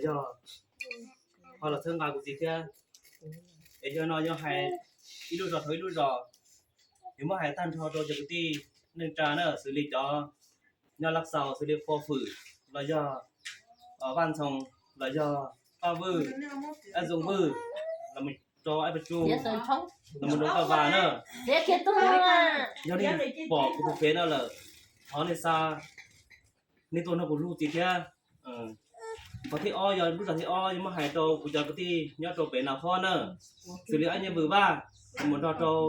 yog ho los txhawb nqa kuv txiv thiab. Es yog no yog hais ib lub zos dhau ib lub zos, yuav muab hais tag nrho rau cov kwv tij neej tsa na, xws li cov nyob Laj Xaus, xws li Pov Fwm, los yog Vaj Ntxhoo, los yog Paj Vwj, Ab Zoo Vwj, los rau Ab Paj Tsuj, los rau Paj Vas na. Yog nej pom kuv tus fev no lawm, thov nej xa, nej tuaj nrog kuv hlub txiv thiab. Qhov thib ob, yog lub zos thib ob yuav muab hais rau kuv cov kwv tij nyob rau pem Nas Khob na, xws li Ab Nyiaj Vwm Vaj, los mus nrog rau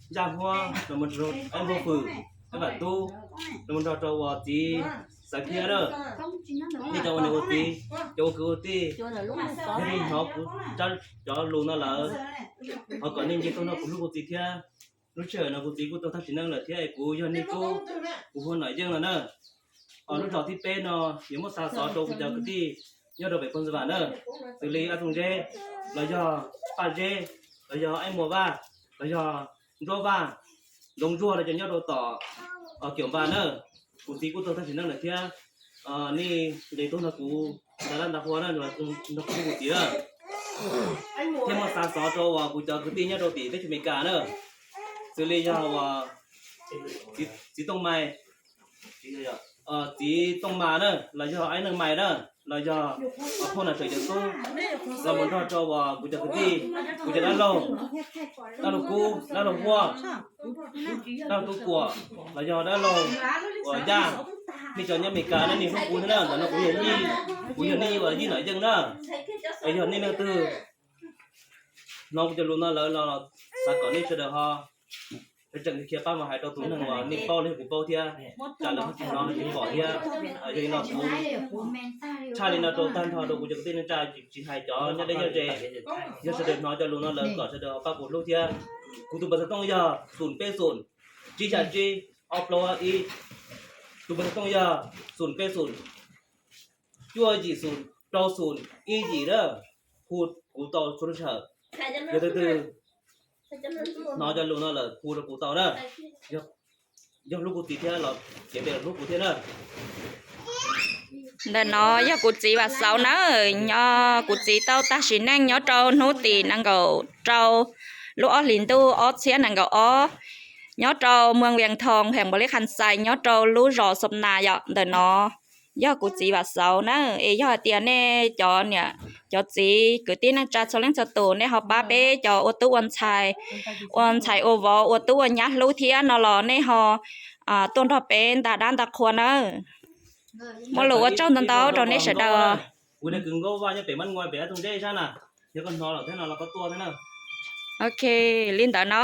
Ntsaj Huab, los mus nrog rau Ab Npuag Fwm, Ab Vam Tub, los mus nrog rau uas txiv Xaiv Phiab na. Nej cov ua niam ua txiv, cov ua kwv ua tij, yog nej hnov kuv cov lus no lawm, thov kom nej nce tuaj nrog kuv hlub kuv txiv thiab. Lub sij hawm no kuv txiv kuj tau tag sim neej lawm thiab es kuv yog nej tub, kuv hu Nom Yeej no na. Lub zos thib peb no yuav muab xa xov rau kuv cov kwv tij nyob rau pem Phoos Vas na, xws li Ab Txooj Zeb, los yog Paj Zeb, los yog Ab Muas Vaj, los yog Ntsuab Vaj, Ntxoov Ntsuag, los cov nyob rau tom Kiam Npas na. Kuv txiv kuj tau tag sim neej lawm thiab, nej nce tuaj nrog kuv nta dab nta qhua na, nrog kuv hlub kuv txiv na. Thiab muab xa xov rau uas kuv cov kwv tij nyob rau tim teb chaws Amelikas na, xws li yog uas txiv Tooj Mai, txiv Tooj Mas na, los yog Ab Neej Mai na, los yog Phauj Nas Tseem Yawg Tub, los mus nrog rau uas kuv cov kwv tij, kuv cov dab laug, dab laug Kub, dab laug Huab, dab laug Tub Kuam, los yog dab laug uas Yaj, nej cov nyob Amelikas na, nej hlub kuv thiab na. Ntawm no kuv yog Yij, kuv yog nej uas Yij Nom Yeej na. Es yog nej leej twg hnov kuv cov lus no lawm los xav kom nej sawv daws ho tseem khiav pab mus hais rau tus neeg uas nej paub los yog kuv paub thiab, tsam lawv ho tsis hnov tsis pom thiab. Yog li no kuv tshaj li no rau tag nrho rau kuv cov kwv tij neej tsa, tsis hais cov nyob deb nyob ze, yog sawv daws hnov cov lus no lawm kom sawv daws ho pab kuv hlub thiab. Kuv tus npawb xov tooj yog xoom peb xoom tsib xya tsib ob plaub ob ib. Tus npawb xov tooj yog xoom peb xoom cuaj yim xoom rau xoom ib yim na. Hu kuv tau txhua lub sij hawm. Yog leej twg hnov cov lus no lawm hu rau kuv tau na. Yog hlub kuv txiv thiab los cev tes los hlub kuv thiab na. Ntawm no yog kuv txiv Vam Xauv na. Nyob, kuv txiv tau tag sim neej nyob rau hnub tim nees nkaum rau lub ob hlis ntuj ob txhiab nees nkaum ob, nyob rau moos Vias Thoos, xeev Npaus Lis Khas Xais, nyob rau lub zos Xos Nas yom. Ntawm no yog kuv txiv Vam Xauv na. Es yog hais tias nej cov niam cov txiv kwv tij neej tsa txhua leej txhua tus, nej ho pab peb cov ua tub ua ntxhais, ua ntxhais ua vauv, ua tub ua nyab hlub thiab no los nej ho tuaj nrog peb nta dab nta qhua nawb. Muaj lus ua tsaug ntau ntau rau nej sawv daws. Kuv niag kwv Nkauj Vaj nyob pem Mab Nuaj pem Ab Txooj Zeb sab na, yog koj hnov lawm thiab no los koj tuaj thiab na. Ok, li ntawd no.